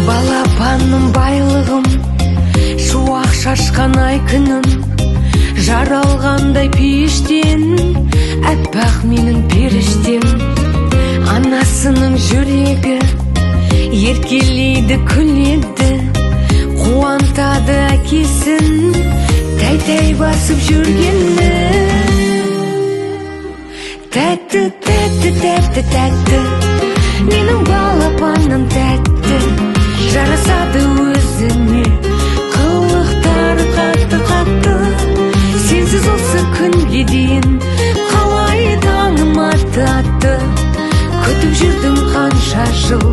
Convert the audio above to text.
Балапаным, байлығым, шуақ шашқан ай күнім, жаралғандай пейіштен, әппақ менің періштем. Анасының жүрегі еркелейді, күледі, қуантады әкесін тәй тәй басып жүргені. Тәтті, тәтті, тәтті, тәтті, менің балапаным тәтті. Жарасады өзіне қылықтары қатты қатты. Сенсіз осы күнге дейін қалай таңым атты атты. Күтіп жүрдім қанша жыл.